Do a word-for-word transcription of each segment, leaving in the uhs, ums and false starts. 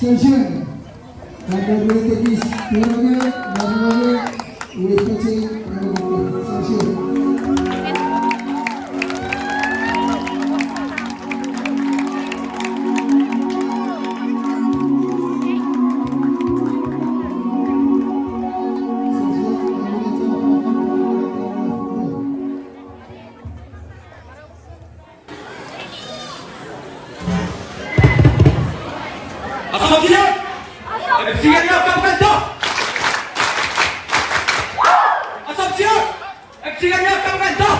Sasien, kake retekis, renge, renge, uwe pachei, renge, sasien. Assumption! Epsigania kapkanta! Assumption! Epsigania kapkanta!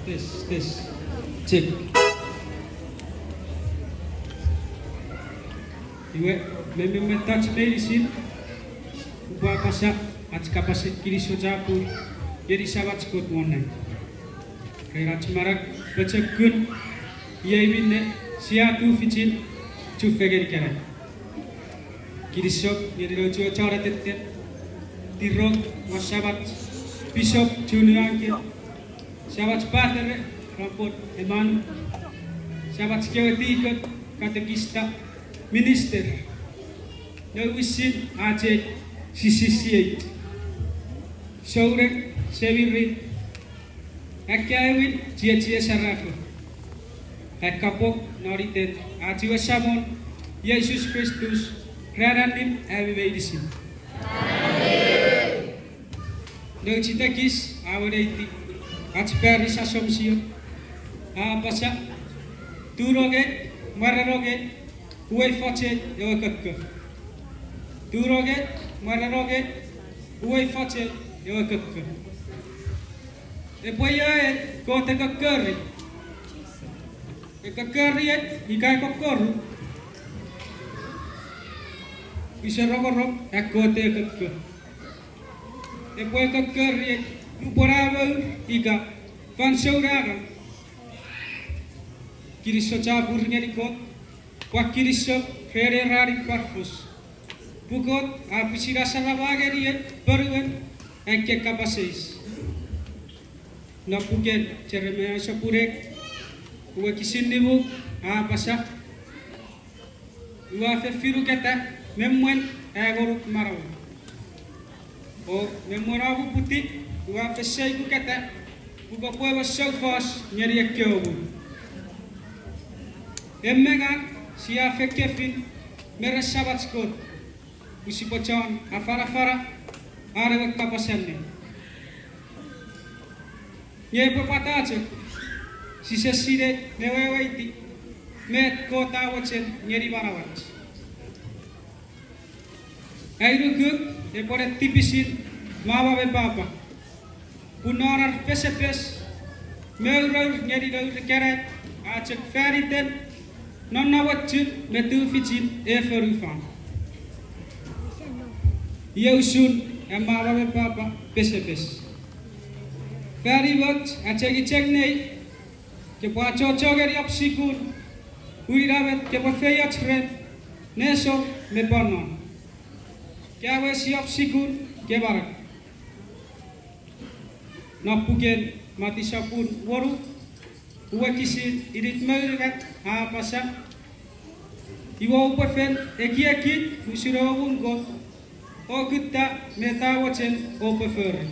Test, test. Check. Iwe, me, me, mettoch meinisin, upwe apasa ach kapasen kinisou chapur ngeni Samach Kot won nang. Ren ach manau pochokun, iei minne sia tufichin chufengen ikenai. Kinisou ngeni nouch we chon atetten, tirong, wasamach, Pisop Junior Anke, samach patere, Rampon Emanu, samach kewe tikon, katekista, minister, nouwisin ach ei sisisieit, souneng, semirit, akkaewin chiechi sarafo, ai kapong non iten ach we Samon, Jises Kristus, ran annim ami meinisin. Nouch itekis a weneiti ach parish Assumption, a apasa, tunonge, mwarenonge, uwei fochen ewe kokko. Tunonge, mwarenonge, uwei fochen ewe kokko. Epwe io en Kot e kokkori? E kokkori en ika e kokkoru? Use rongorong an Kot e kokko. Epwe kokkori en nupwen a mour ika fansoun a no? Kinisou chapur ngeni Kot, pwan kinisou ren ei ranin pwarfos. Pun Kot a pwisin asarama ngeni ponuen ai kapas eis. Non puken Jeremaia sopun ew, wokisin nimu, a apasa, ua fen finuketa me mwen ai ngonuk manauom, o me mwen om uputiw ua fen seikuketa, pun kopwe emon soufos ngeni ekkewe muu. En me ngang sia fen kefin me ren Samach Kot, pwe sipwe chon afanafana an ewe kapas allim. Nge epwe pwata chok sise sinei me weweiti met Kot a mochen ngeni manauach. Ai nuku epwe ne tipisin mama me papa, pun non ar pesepes me aurour ngeni nour ikenai, a chok fan iten nonnomochun me tufichin ei fonufan. Iei usun am mama me papa pesepes. Fan imoch achengicheng nei, kopwe achocho ngeni om sukun, pun ina met kopwe feioch ren nesor me pwan non. Ka wesi om sukun, ke manau. Non puken Matiu sopun wonu, wokisin inik me unungat, a apasa, iwe oupwe fen ekieki usun ewe muun Kot, o kutta met a mochen oupwe fori.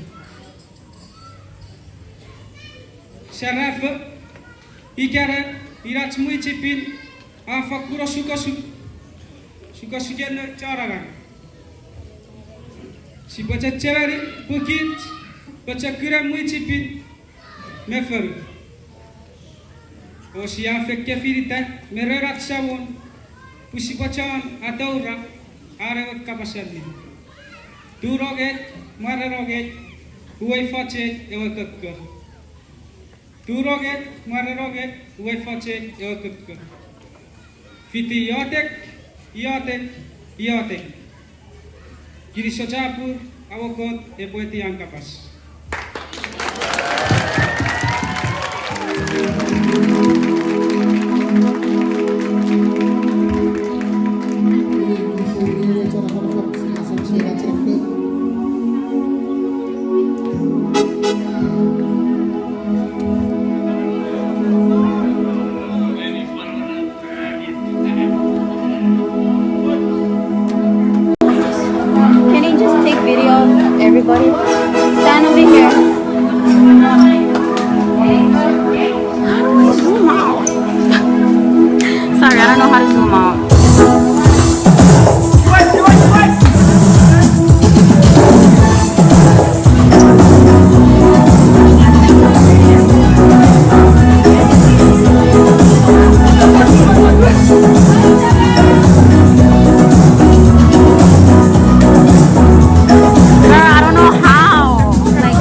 Serafo, ikenan inach mwichipin a fakkun osukosuk, osukosuken noun chon angang. Sipwe chechemeni pwe kich pochokunen mwichipin me fonu, o sia fen kefinita me ren ach Samon pwe sipwe chon atoura an ewe kapas allim. Tuunongei, mwarenongei, uwei fochei ewe kokko. Tuunongei, mwarenongei, uwei fochei ewe kokko. Fiti iotek, iotek, iotek. Kinisou chapur, aua Kot epwe eti an kapas. Can you just take video of everybody? Stand over here. How do I zoom out? Sorry, I don't know how to zoom out. Girl, I don't know how. Like,